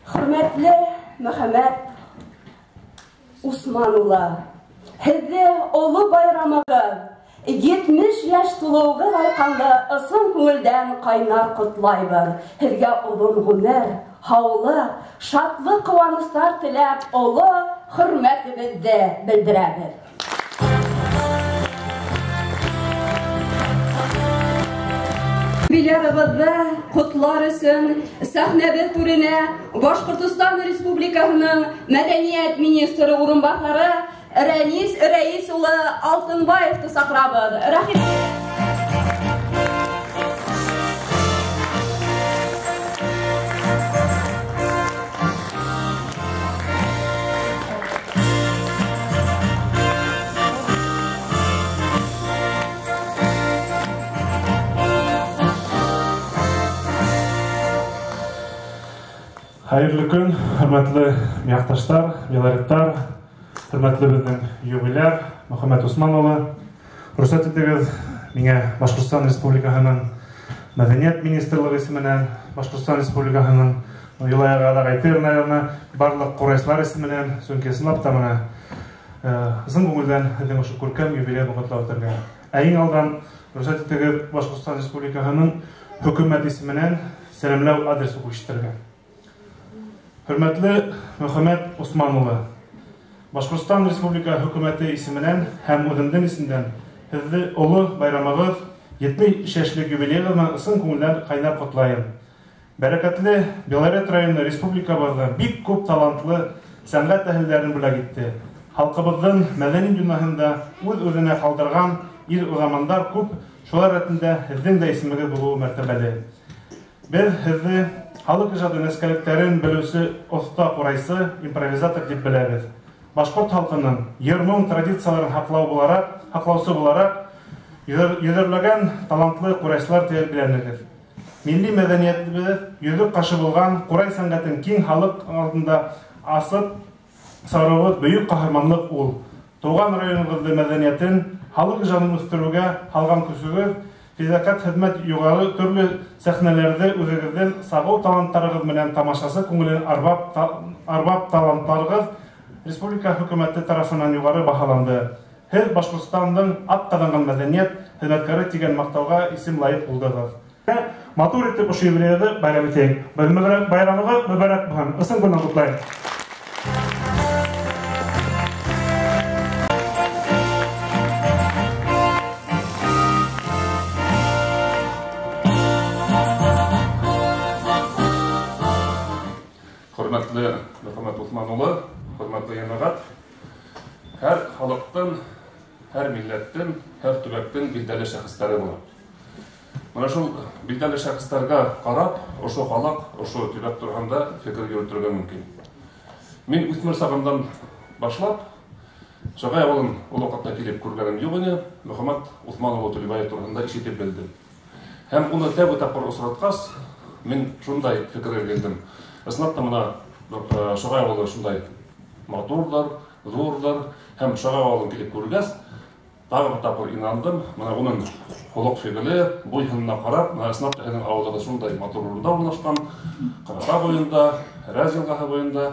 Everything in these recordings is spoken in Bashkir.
Хөрмәтле Мөхәммәт Усман улы, һеҙҙе оло байрамығыҙ, 70 йәш тулыуығыҙ арҡанлы ысын күңелдән ҡайнар ҡотлайбыҙ. Һеҙгә оҙон ғүмер, һаулыҡ, шатлыҡ, ҡыуаныстар теләп, оло хөрмәтебеҙҙе белдерәбеҙ. Юбилярыбыҙҙы ҡотлар өсөн сәхнәбеҙ түренә Башҡортостан Республикаһының мәҙәниәт министры урынбаҫары Рәнис Рәис улы Алтынбаевты саҡырабыҙ. Рәхим. Хәйерле көн, хөрмәтле яҡташтар, белореттар, хөрмәтле беҙҙең юбиляр Мөхәммәт Усман улы. Рөхсәт итегеҙ миңә Башҡортостан Республикаһының Мәҙәниәт министрлығы исеменән, Башҡортостан Республикаһының Юлай Ағай районы барлыҡ ҡурайсылар исеменән, сөнки ысынлап та мына ысын күңелдән һеҙҙең ошо күркәм юбилей ҡотлап үтергә. Ә иң алдан рөхсәт итегеҙ Башҡортостан Республикаһының хөкүмәт исеменән сәләмләү адресы күрһәтергә. Хөрмәтле Мөхәммәт Усман улы, Башҡортостан Республика хөкүмәте исеменән һәм үҙемдең исемдән һеҙҙе оло байрамығыҙ, 70 йәшлек юбилейығыҙ менән ысын күңелдән ҡайнар ҡотлайым. Бәрәкәтле Белорет районы республикабыҙҙа бик күп талантлы сәнғәт әһелдәрен бүләк итте. Халҡыбыҙҙың мәҙәни донъяһында үҙ-үҙенә ҡалдырған ир уҙамандар күп, шулар рәтендә һеҙҙең дә исемегеҙ булыуы мәртәбәле. Беҙ һеҙҙе халыҡ ижады нескәлектәрен белеүсе оҫта ҡурайсы, импровизатор тип беләбеҙ. Башҡорт халҡының йыр-моң традицияларын һаҡлаусы булараҡ йөҙәрләгән талантлы ҡурайсылар тип беләнегеҙ. Милли мәҙәниәтебеҙ йөҙөк ҡашы булған ҡурай сәнғәтен киң халыҡ алдында асып сығарыуығыҙ бөйөк ҡаһарманлыҡ ул. Тыуған районығыҙҙы мәҙәниәтен, халыҡ ижадын үҫтереүгә һалған көсөгөҙ, фиҙаҡәт хеҙмәт юғары төрлө сәхнәләрҙе үҙегеҙҙең сағыу таланттарығыҙ менән тамашасы күңелен арбап таланттарығыҙ республика хөкүмәте тарафынан юғары баһаланды. Һеҙ Башҡортостандың ат ҡаҙанған мәҙәниәт хеҙмәткәре тигән маҡтауға исем лайыҡ булдығыҙ. Матур итеп ошо юбилейҙы байрам итәйек. Байрамығыҙ мөбәрәк булһын. Ысын күңелдән ҡотлайым. Хөрмәтле Мөхәммәт Усман улы, хөрмәтле йәмәғәт, һәр халыҡтың, һәр милләттең, һәр төбәктең билдәле шәхестәре була. Мына шул билдәле шәхестәргә ҡарап, ошо халыҡ, ошо төбәк тураһында фекер йөрөтөргә мөмкин. Мин үҫмер сағымдан башлап, Шағай ауылын ул ваҡытта килеп күргәнем юҡ ине, Мөхәммәт Усман улы Түлебаев тураһында ишетеп белдем. Һәм уны тәүге тапҡыр осратҡас, мин шундай фекергә килдем. Ысынлап та мына Шағай ауылы шундай матурҙыр, ҙурҙыр, һәм Шағай ауылын килеп күргәс, тағы бер тапҡыр инандым. Мына уның холоҡ фиғеле, буй-һынына ҡарап, мына ысынлап та һеҙҙең ауылығыҙ шундай матур урында урынлашҡан, Ҡарата буйында, Рәз йылғаһы буйында.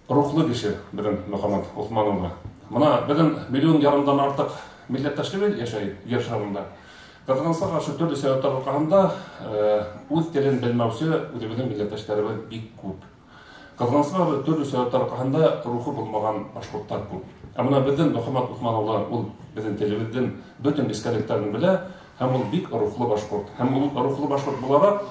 Рухлы кеше беҙҙең Мөхәммәт Усман улы. Мына беҙҙең 1,5 миллиондан артыҡ милләттәшлебеҙ йәшәй ер шарында. Ҡыҙғанысҡа ҡаршы төрлө сәбәптәр арҡаһында үҙ телен белмәүсе үҙебеҙҙең милләттәштәребеҙ бик күп. Ҡыҙғанысҡа ҡаршы төрлө сәбәптәр арҡаһында рухы булмаған башҡорттар күп. Ә мына беҙҙең Мөхәммәт Усман улы ул беҙҙең телебеҙҙең бөтөн нескәлектәрен белә, һәм ул бик рухлы башҡорт. Һәм ул рухлы башҡорт булараҡ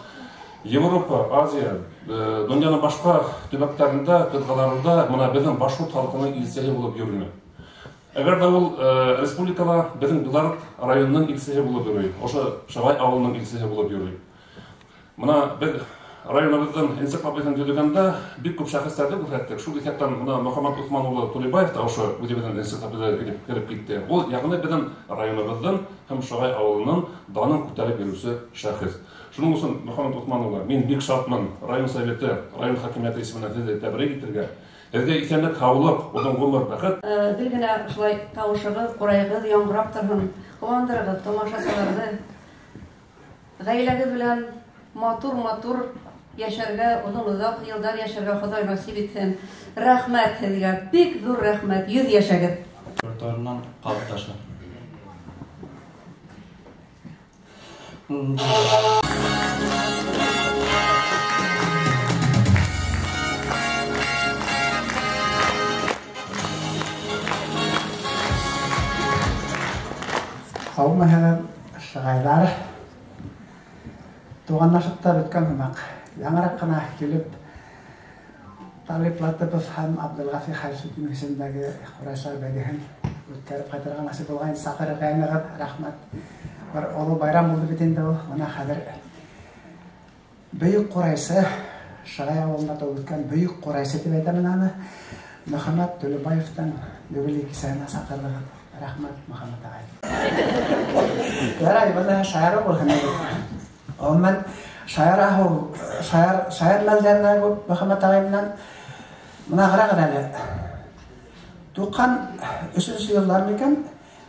Европа, Азия, донъяның башҡа төбәктәрендә, ҡитғаларында мына беҙҙең башҡорт халҡының илсеһе булып йөрөнө. Әгәр ҙә ул республикала беҙҙең Белорет районының илсеһе булып йөрөй, ошо Шағай ауылының илсеһе булып йөрөй. Мына беҙ районыбыҙҙың энциклопедияһын төҙөгәндә бик күп шәхестәрҙе күрһәттек. Шул иҫәптән мына Мөхәммәт Усман улы Түлебаев та ошо үҙебеҙҙең энциклопедияға килеп кереп китте. Ул яғни беҙҙең районыбыҙҙың һәм Шағай ауылының данын күтәреп йөрөүсе шәхес. Шуның өсөн Мөхәммәт Усман улы, мин бик шатмын район советы, район хакимиәте исеменән һеҙҙе тәбрик итергә. Һеҙгә иҫәнлек, һаулыҡ, оҙон ғүмер, бәхет. Гел генә шулай тауышығыҙ, ҡурайығыҙ яңғырап торһон, ҡыуандырығыҙ тамашасыларҙы. Ғаиләгеҙ белән матур-матур Йәшәргә, оҙон-оҙаҡ йылдар йәшәргә Хоҙай насип итһен. Рәхмәт һеҙгә, бик ҙур рәхмәт. 100 йәшәгеҙ. Репертуарынан ҡалып ташы. Һаумыһығыҙ, шағайҙар. Туғанлашып та бөткән һымаҡ. Яңыраҡ ҡына килеп Талип Латыпов һәм Абдулғафи Хәйретдин исемендәге ҡурайсылар бәйгеһен үткәреп ҡайтырға насип булған. Саҡырғайнығыҙ, рәхмәт. Бер оло байрам булды бит инде ул. Бына хәҙер бөйөк ҡурайсы, Шағай ауылында тыуып үҫкән бөйөк ҡурайсы тип әйтәм мин аны. Мөхәммәт Түлебаевтың юбилей кисәһенә саҡырҙығыҙ. Рәхмәт, Мөхәммәт ағай. Ярай, бына шаяры булһын әле. Ғөмүмән, шаяр мәлдәренә күп Мөхәммәт ағай менән. Бына ҡарағыҙ әле. 93 йылдар микән,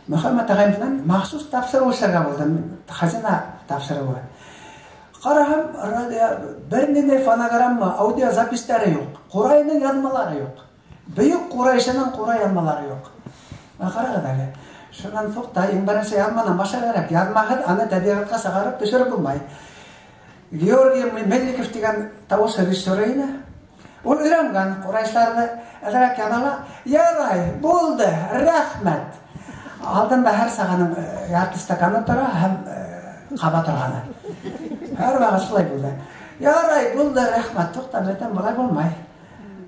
Мөхәммәт ағай менән махсус тапшырыу эшләргә булдым. Хазина тапшырыуы. Ҡараһам, радио бер ниндәй фонограмма, аудиозапистары юҡ. Ҡурайының яҙмалары юҡ. Бөйөк ҡурайсының ҡурай яҙмалары юҡ. Бына ҡарағыҙ әле. Шунан туҡта, иң беренсе яҙманан башларға кәрәк. Яҙмаһыҙ аны тәбиғәткә сығарып төшөрөп булмай. Георгий Мельников тигән тауыш режиссеры ине. Ул өйрәнгән ҡурайсыларҙы әҙерәк яҙала. Ярай, булды, рәхмәт. Алдында һәр сағаның ярты стаканы тора һәм ҡаба торғаны. Һәр ваҡыт шулай булды. Ярай, булды, рәхмәт. Туҡта, мин әйтәм, былай булмай.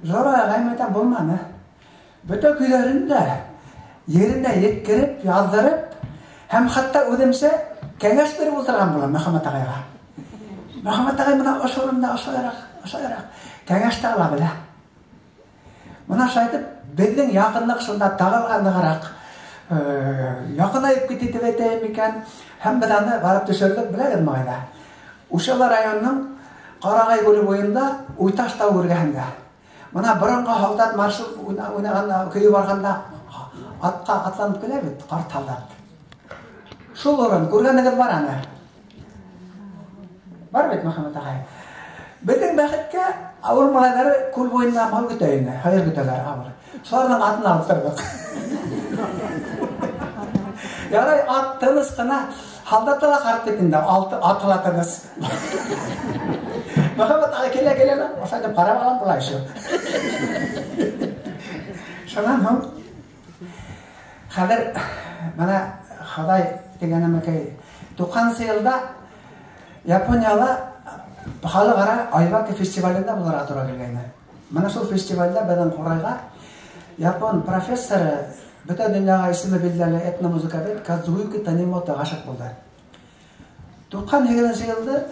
Жора ағай, мин әйтәм, булманы. Бөтә көйҙәрен дә еренә еткереп, яҙҙырып, һәм хатта үҙемсә кәңәш биреп ултырған булам Мөхәммәт ағайға. Мөхәммәт ағай бына ошо урында ошолайыраҡ, ошолайыраҡ кәңәш тә ала белә. Бына шулай итеп, беҙҙең яҡынлыҡ шунда тағы ла нығыраҡ, яҡынайып китте тип әйтәйем икән. Һәм беҙ аны барып төшөрҙөк, беләгеҙме ҡайҙа? Ушалы районының Ҡарағай күле буйында Уйташ тау эргәһендә. Бына боронғо һалдат маршы уйнағанда, көйө барғанда атҡа атланып килә бит, ҡарт һалдат. Шул урын күргәнегеҙ бар аны. Бар бит, Мөхәммәт ағай. Беҙҙең бәхеткә ауыл малайҙары күл буйында мал көтә ине, һыйыр көтәләр ауыл. Шуларҙың атын алып торҙоҡ. Ярай, ат тыныс ҡына, һалдаты ла ҡарт бит инде, аты ла тыныс. Мөхәммәт ағай килә-килә лә, ошолай итеп ҡарап алам былай шул. Шунан һуң хәҙер бына Хоҙай тигән нәмәкәй, туҡһанынсы йылда Японияла халыҡ-ара Айвака фестивалендә булырға тура килгәйне. Бына шул фестивалдә беҙҙең ҡурайға япон профессоры, бөтә донъяға исеме билдәле этномузыковед Кадзуюки Танимото ғашиҡ булды. 98 йылда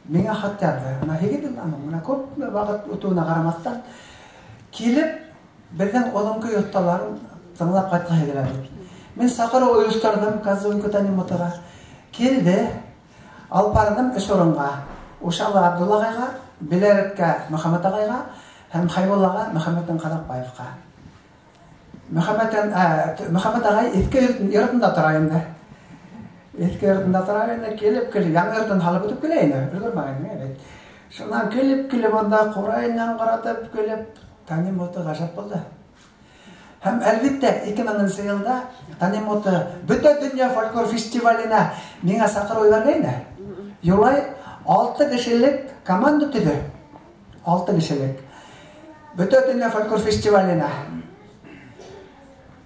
миңә хат яҙҙы. Бына 8 йылдан һуң, бына күп ваҡыт үтеүенә ҡарамаҫтан, килеп беҙҙең оҙонко йорттарын тыңлап ҡайтҡыһы килә бит. Мин саҡырыу ойошторҙом Кадзуюки Танимотоға. Килде, алып барҙым өс урынға. Ушалы Абдулла ағайға, Беләреткә Мөхәммәт ағайға һәм Хәйбуллаға Мөхәммәтдин Ҡаҙаҡбаевҡа. Мөхәммәт ағай иҫке йортонда тора инде. Иҫке йортонда тора инде, килеп-килеп, яңы йортон һалып үтеп килә ине, өлгөрмәгән бит. Шунан килеп-килеп унда ҡурайынан ҡаратып килеп, Танимото ғәжәп булды. Һәм әлбиттә, 2000 йылда Танимото бөтә донъя фольклор фестиваленә миңә саҡырыу ебәргәйне. Юлай 6 кешелек команда төҙө. 6 кешелек. Бөтә донъя фольклор фестиваленә.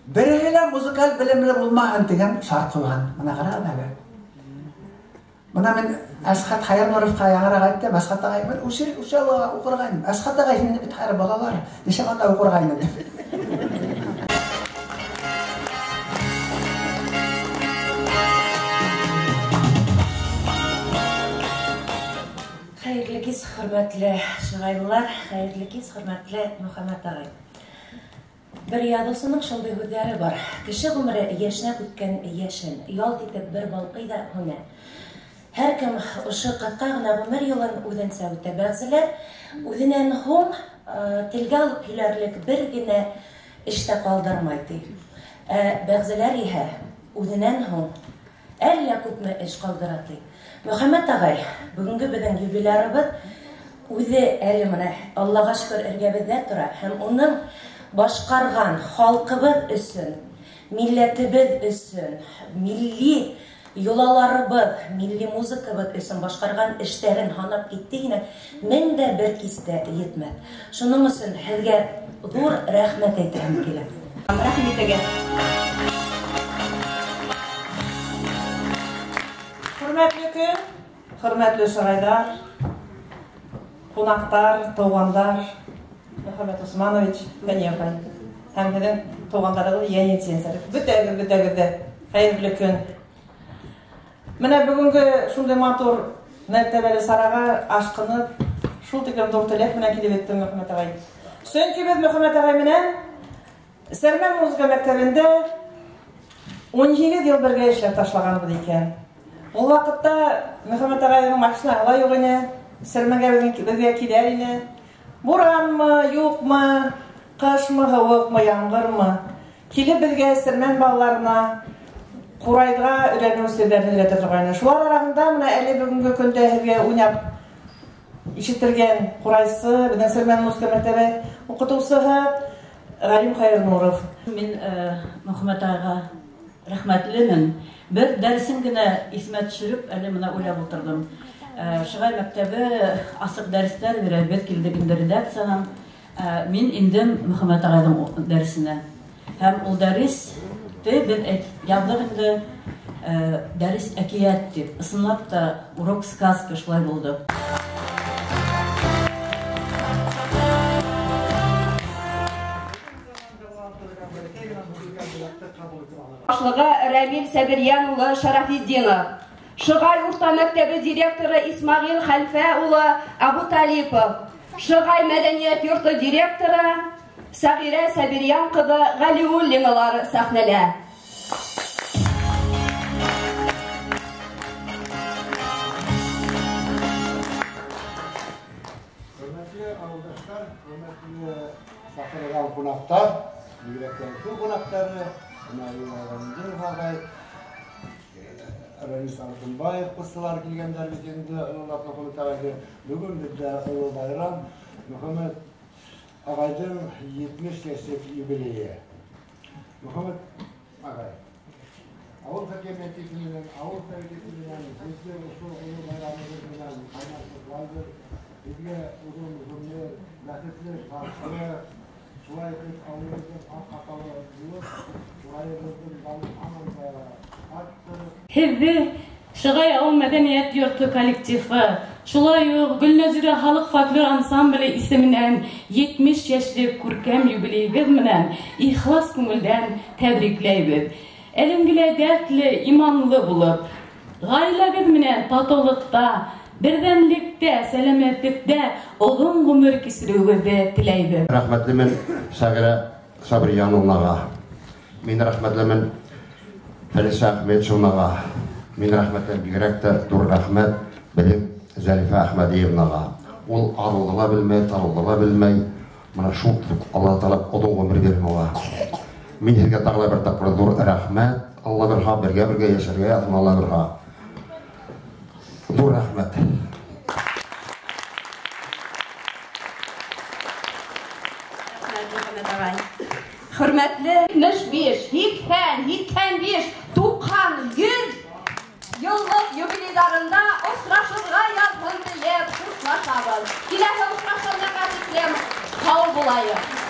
Береһе лә музыкаль белемле булмаһын тигән шарт ҡуйған. Бына ҡарағыҙ әле. Бына мин Әсхәт Хәйернуровҡа яңыраҡ әйттем. Әсхәт ағай, мин Учалыға уҡырға инем. Әсхәт ағай, һин бит хәҙер балалар, нисек анда уҡырға инем тип. Хәйерле кис, хөрмәтле шағайлылар, хәйерле кис, хөрмәтле Мөхәммәт ағай. Бер яҙыусының шундай һүҙҙәре бар. Кеше ғүмере йәшнәп үткән йәшен, ялт итеп бер балҡый ҙа һүнә. Һәр кем ошо ҡыҫҡа ғына ғүмер юлын үҙенсә үтә. Бәғзеләр үҙенән һуң телгә алып һөйләрлек бер генә эш тә ҡалдырмай, ти. Ә бәғзеләр иһә үҙенән һуң әллә күпме эш ҡалдыра, ти. Мөхәммәт ағай, бөгөнгө беҙҙең юбилярыбыҙ Үҙе әле менә Аллаға шөкөр эргәбеҙҙә тора һәм уның башҡарған халҡыбыҙ өсөн, милләтебеҙ өсөн, милли йолаларыбыҙ, милли музыкабыҙ өсөн башҡарған эштәрен һанап китте генә, мең дә бер кистә етмәҫ. Шуның өсөн һеҙгә ҙур рәхмәт әйтәһем килә. Рәхмәт итегеҙ. Хөрмәтле көн, хөрмәтле шағайҙар, ҡунаҡтар, туғандар, Мөхәммәт Усманович, Фәниә апай һәм һеҙҙең туғандарығыҙ Йәнит Сенсер. Бөтәгеҙ, бөтәгеҙ ҙә хәйерле көн. Менә бөгөнгө шундай матур мәртәбәле сараға ашҡынып, шул тиклем ҙур теләк менән килеп еттем, Мөхәммәт ағай. Сөнки беҙ Мөхәммәт ағай менән Сәрмән музыка мәктәбендә 18 йыл бергә эшләп ташлағанбыҙ икән. Ул ваҡытта Мөхәммәт ағайҙың машинаһы ла юҡ ине, Сәрмәнгә беҙгә килә ине. Буранмы, юҡмы, ҡышмы, һыуыҡмы, ямғырмы, килеп беҙгә Сәрмән балаларына ҡурайға өйрәнеү серҙәрен өйрәтә торғайны. Шулар араһында менә әле бөгөнгө көндә һеҙгә уйнап ишетелгән ҡурайсы, беҙҙең Сәрмән музыка мәктәбе уҡытыусыһы Ғалим Хәйернуров. Мин Мөхәммәт ағайға рәхмәтлемен. Бер дәресен генә иҫемә төшөрөп, әле бына уйлап ултырҙым. Шығай мәктәбе асыҡ дәрестәр бирә, беҙ килдек инде редакциянан. Мин индем Мөхәммәт ағайҙың дәресенә. Һәм ул дәресте беҙ яҙҙыҡ инде, дәрес әкиәт тип. Ысынлап та урок сказка шулай булды. Башлығы Рәмил Сәбирйән улы Шарафетдинов, Шығай урта мәктәбе директоры Исмағил Хәлфә улы Абуталипов, Шығай мәдәниәт йорто директоры Сәғирә Сәбирйән ҡыҙы Ғәлиуллиналар сәхнәлә. Хөрмәтле ауылдаштар, хөрмәтле саҡырылған ҡунаҡтар, бигерәк тә Өфө ҡунаҡтары, ағай, Рәис Алтынбаев ҡустылар килгәндәр бит инде, ололап Мөхәммәт ағайҙы. Бөгөн беҙҙә оло байрам, Мөхәммәт ағайҙың 70 йәшлек юбилейы. Мөхәммәт ағай, ауыл хакимиәте исеменән, ауыл советы исеменән һеҙҙе ошо оло байрамығыҙ менән ҡайнар ҡотлайбыҙ. Һеҙгә оҙон ғүмер, бәхетле шатлыҡ, шулай итеп ауылыбыҙҙың аҡһаҡалы булып, шулайыбыҙҙың данын һаман да арттырып. Һеҙҙе Шығай ауыл мәҙәниәт йорто коллективы, шулай уҡ Гөлнәзирә халыҡ фольклор ансамбле исеменән 70 йәшлек күркәм юбилейығыҙ менән ихлас күңелдән тәбрикләйбеҙ. Әлемгелә дәртле, иманлы булып, ғаиләгеҙ менән татыулыҡта, берҙәмлектә, сәләмәтлектә оҙон ғүмер кисереүегеҙҙе теләйбеҙ. Рәхмәтлемен Сәғирә Сабрияновнаға. Мин рәхмәтлемен Фәлисә Әхмәтшинаға. Мин рәхмәтле, бигерәк тә ҙур рәхмәт беҙҙең Зәлифә Әхмәдиевнаға. Ул арыуҙы ла белмәй, тарыуҙы ла белмәй. Мына шул Алла Тәғәлә оҙон ғүмер бирһен уға. Мин һеҙгә тағы ла бер тапҡыр ҙур рәхмәт. Алла бирһә, бергә-бергә йәшәргә яҙһын, Алла бирһә. Ҙур рәхмәт. Хөрмәтле 75, 80, 85, 90, 100 йыллыҡ юбилейҙарында осрашырға яҙһын тиеп хушлашабыҙ. Киләһе осрашыуға тиклем һау булайыҡ.